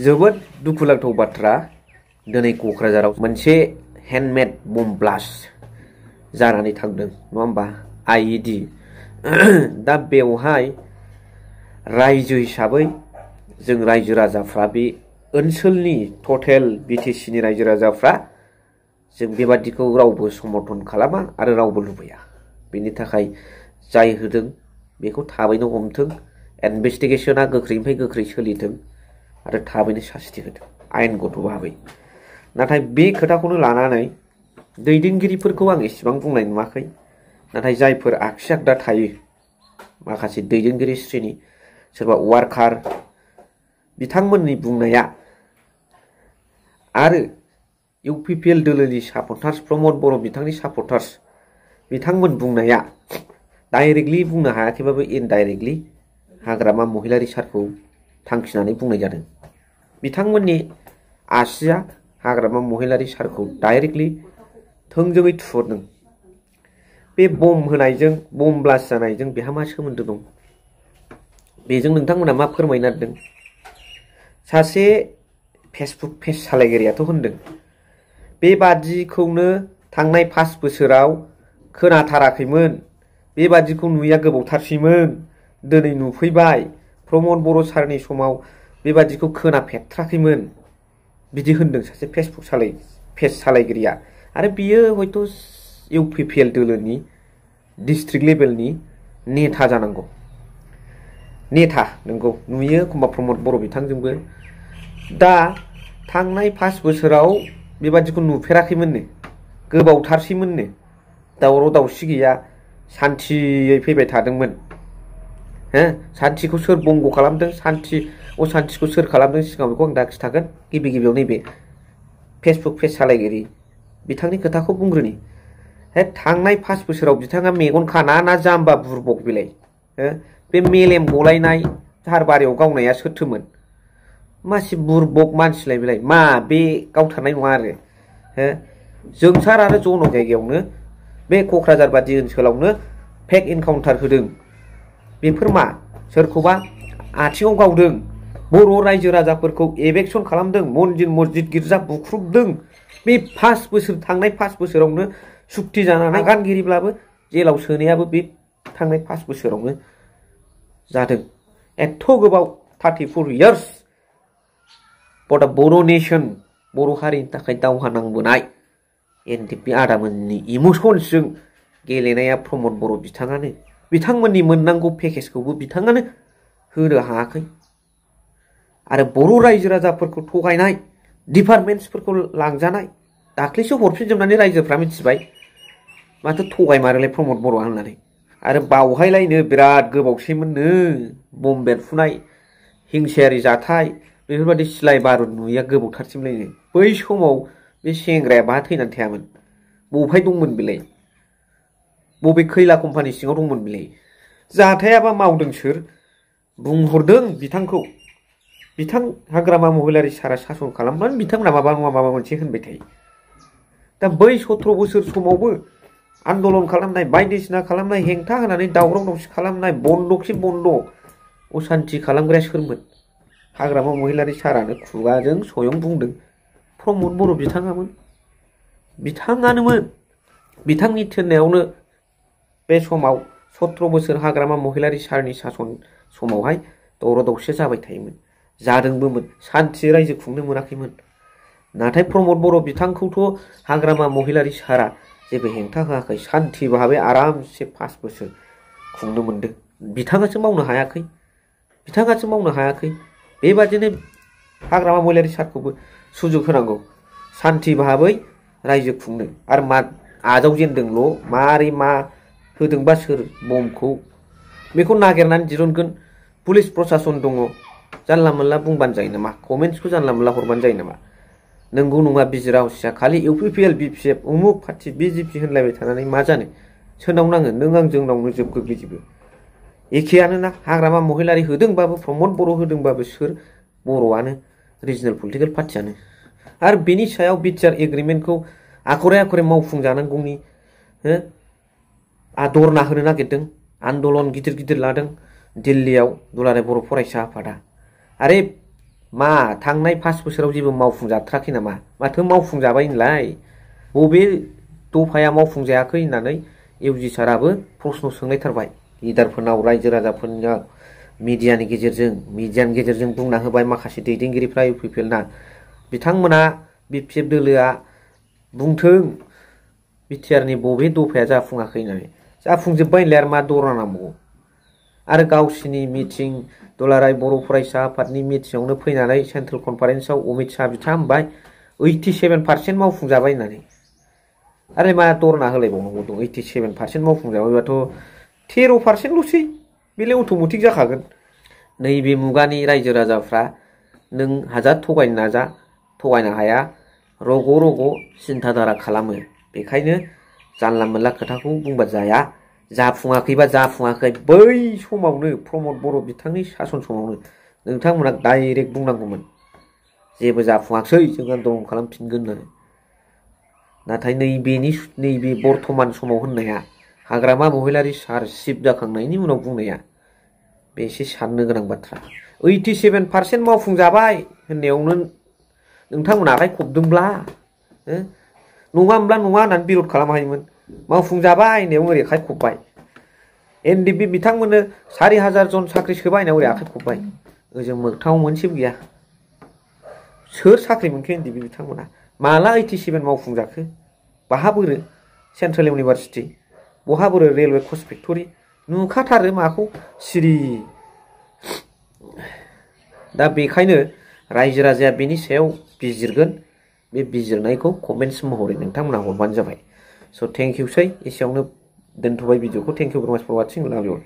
जोबोद दुखुनांथाव बाथ्रा दिनै क'क्राझाराव मोनसे हेन्डमेड बम ब्लास्ट जानानै थांदों नङा होमबा आईईडी दा बेवहाय रायजो हिसाबै जों रायजो राजाफ्रा बे ओनसोलनि टटेल बिटिसिनि रायजो राजाफ्रा जों बेबादिखौ रावबो समर्थन खालामा आरो रावबो लुबैया बेनि थाखाय जाय होदों बेखौ थाबैनो हमथों इनभेस्टिगेशना गोख्रैनिफ्राय गोख्रै सोलिथों आरो थाबैनो सास्ति होदों आयेनगत भाबै नाथाय बे खोथाखौनो लानानै दैदेनगिरिफोरखौ आं एसेबां बुंनाय नुवाखै नाथाय जायफोर आगसि आगदा थायो माखासे दैदेनगिरि श्रेणी सोरबा वार्कार बिथांमोननि बुंनाया आरो इउपिपिएल दोलोनि सापर्टार्स प्रमद बर' बिथांनि सापर्टार्स बिथांमोन बुंनाया डाइरेक्टलि बुंनो हायाखैबाबो इनडाइरेक्टलि हाग्रामा महिलारी सारखौ थांखिनानै बुंनाय जादों बिथांमोननि आसिया हाग्रामा महिलारी सारखौ डाइरेक्टलि थोंजोङै थुहरदों बे बम होनायजों बम ब्लास्ट जानायजों बेहा मा सोमोन्दो दं बेजों नोंथांमोना मा फोरमायनो नागिरदों सासे फेसबुक पेज सालायगिरियाथ' होनदों बेबादिखौनो थांनाय 5 बोसोराव खोनाथाराखैमोन बेबादिखौ नुयैया गोबावथारसैमोन दिनै नुफैबाय प्रमद बर' सारनि समाव बेबादिखौ खोनाफेरथ्राखैमोन बिदि होनदों सासे फेसबुक पेज सालायगिरिया आरो बियो हयथ' इउपिपिएल दोलोनि डिस्ट्रिक्ट लेभेलनि नेता जानांगौ नेता नंगौ नुयो एखमबा प्रमद बर' बिथांजोंबो दा थांनाय 5 बोसोराव बेबादिखौ नुफेराखैमोननो गोबावथारसैमोननो दावराव दावसि गैया सान्थियै फैबाय थादोंमोन सान्थिखौ सोर बंग खालामदों असान्थिखौ सोर खालामदों सिगाङाव बेखौ आं दा खिथागोन गिबियाव नैबे फेसबुक पेज सालायगिरि बिथांनि खोथाखौ बुंग्रोनि थांनाय 5 बोसोराव बिथाङा मेगन खाना ना जाम्बा बुरबक बिलाय बे मेलेम गलायनाय धारबारियाव गावनाया सोरथोमोन मासि बुरबक मानसिलाय बिलाय मा बे गावथारनाय नङा आरो जोंसार आरो जन जायगायावनो बे क'क्राझार बादि ओनसोलावनो फेक एनकाउन्टार होदों बेफोर मा सोरखौबा आथिङाव गावदों बर' रायजो राजाफोरखौ एभेक्सन खालामदों मन्दिर मस्जिद गिर्जा बुख्रुबदों बे 5 बोसोर थांनाय 5 बोसोरावनो सुक्ति जानानै गानगिरिब्लाबो जेलाव सोनायाबो बे थांनाय 5 बोसोरावनो जादों एथ' गोबाव 34 years फर दा बर' नेशन बर' हारिनि थाखाय दावहा नांबोनाय एनडिएफबि आदामोननि इमसन्सजों गेलेनाया प्रमद बर' बिथाङानो बिथांमोननि मोननांगौ पेकेजखौबो बिथाङानो होनो हायाखै आरो बर' रायजो राजाफोरखौ थगायनाय डिपार्टमेन्ट्सफोरखौ लांजानाय दाख्लैसो हरफिनजोबनानै रायजोफ्रा मिथिबाय माथो थगायमारोलाय प्रमद बर'आ होननानै आरो बावहायलायनो बिराद गोबावसैमोननो बम बेरफुनाय हिंसायारि जाथाय बेफोरबायदि सिलाय बारुद नुयैया गोबावथारसिमलायनो बै समाव बे सेंग्राया बाहा थैनानै थायामोन बबेहाय दंमोन बेलाय बबे खैला कम्पानि सिङाव दंमोन बेलाय जाथायाबा मावदों सोर बुंहरदों बिथांखौ बिथां हाग्रामा महिलारी सारा सासन खालामनानै बिथांमोना माबा नङा माबा मोनसे होनबाय थायो दा बै 17 बोसोर समावबो आन्दलन खालामनाय बायदिसिना खालामनाय हेंथा होनानै दावराव दावसि खालामनाय बन्द'खि बन्द' असान्थि खालामग्राया सोरमोन हाग्रामा महिलारी सारानो खुगाजों स्वयं बुंदों प्रमद बर' बिथाङानोमोन बिथांनि थिननायावनो बे समाव 17 बोसोर हाग्रामा महिलारी सारनि सासन समावहाय दावराव दावसि जाबाय थायोमोन जादोंबोमोन सान्थि रायजो खुंनो मोनाखैमोन नाथाय प्रमद बर' बिथांखौथ' हाग्रामा महिलारी सारा जेबो हेंथा होआखै सान्थि भाबै आरामसे 5 बोसोर खुंनो मोनदों बिथाङासो मावनो हायाखै बेबादिनो हाग्रामा महिलारी सारखौबो सुजुग होनांगौ सान्थि भाबै रायजो खुंनो आरो मा आजावजेनदोंल' मारै मा होदोंबा सोर बमखौ बेखौ नागिरनानै दिरुनगोन पुलिस प्रसासन दङ जानला मोनला बुंबानो जायो नामा कमेन्ट्सखौ जानला मोनला हरबानो जायो नामा नंगौ नङा बिजिरा हसिया खालि इउपिपिएल बिपिएफ उमुक पार्टी बिजेपि होनलायबाय थानानै मा जानो सोरनाव नाङो नों आं जोंनावनो जोब गोग्लैजोबो एखेयानो ना हाग्रामा महिलारी होदोंबाबो प्रमद बर' होदोंबाबो सोर बर'आनो रिजनेल पलिटिकेल पार्टियानो आरो बेनि सायाव बिटिआर एग्रिमेन्टखौ आखरे मावफुंजानांगौनि धरना होनो नागिरदों आन्दलन गिदिर लादों दिल्लीयाव दुलाराय बर' फरायसा आफादा आरे मा थांनाय 5 बोसोराव जेबो मावफुंजाथाराखै नामा? माथो मावफुंजाबाय होनलाय? बबे दफाया मावफुंजायाखै होननानै इउजि साराबो प्रश्न सोंलायथारबाय लिडारफोरनाव, रायजो राजाफोरनाव, मिडियानि गेजेरजों बुंना होबाय माखासे दैदेनगिरिफ्रा इउपिपिएलना। बिथांमोना बिपिएफ दोलोआ बुंथों बिटिआरनि बबे दफाया जाफुङाखै होननानै। जाफुंजोब्बाय होनलाय आरो मा दरना नांबावगौ? आरो गावसिनि मिटिं दुलाराय बर' फरायसा आफादनि मिटिंआवनो फैनानै सेन्ट्रेल कनफारेन्सआव अमित शाह बिथाङा होनबाय 87% मावफुंजाबाय होननानै। आरो मा दरना होलायबावनांगौ दं? 87% मावफुंजाबायबाथ' 13%ल'सै, बेलाय अट'मेटिक जाखागोन। नैबे मुगानि रायजो राजाफ्रा नों हाजार थगायनो नाजा, थगायनो हाया, रग' रग' सिन्था धारा खालामो। बेखायनो जानला मोनला खोथाखौ बुंबा जाया। जाफुङाखैबा जाफुङाखै, बै समावनो प्रमद बर' बिथांनि सासन समावनो नोंथांमोना डाइरेक्ट बुंनांगौमोन जेबो जाफुङाखै, जों आन्दलन खालामफिनगोन होननानै। नाथाय नैबे बर्थमान समाव होननाया, हाग्रामा महिलारि सार चिफ जाखांनायनि उनाव बुंनाया, बे एसे साननो गोनां बाथ्रा। 87% मावफुंजाबाय होननायावनो नोंथांमोना आखाइ खबदोंब्ला, नङा होनब्ला नङा होननानै बिरद खालामनो हायोमोन। मावफुंजाबाय होननायाव ओरै आखाइ खब्बाय। एनडिबि बिथांमोननो 4,000 जन साख्रि सोबाय होननायाव ओरै आखाइ खब्बाय। ओजों मोगथाङाव मोनसेबो गैया। सोर साख्रि मोनखो एनडिबि बिथांमोना? माला 87 मावफुंजाखो? बाहा बोरो सेन्ट्रेल इउनिभारसिटि, बहा बोरो रेलवे कच फेक्टरि? नुखाथारो माखौ सिरि। दा बेखायनो रायजो राजाया बेनि सायाव बिजिरगोन। बे बिजिरनायखौ कमेन्ट्स महरै नोंथांमोना हरबानो जाबाय। स' थेंक इउसै, एसेयावनो दोनथ'बाय भिडिअखौ। थेंक इउ भेरि माच फर वाचिं, लाभ इउ अल।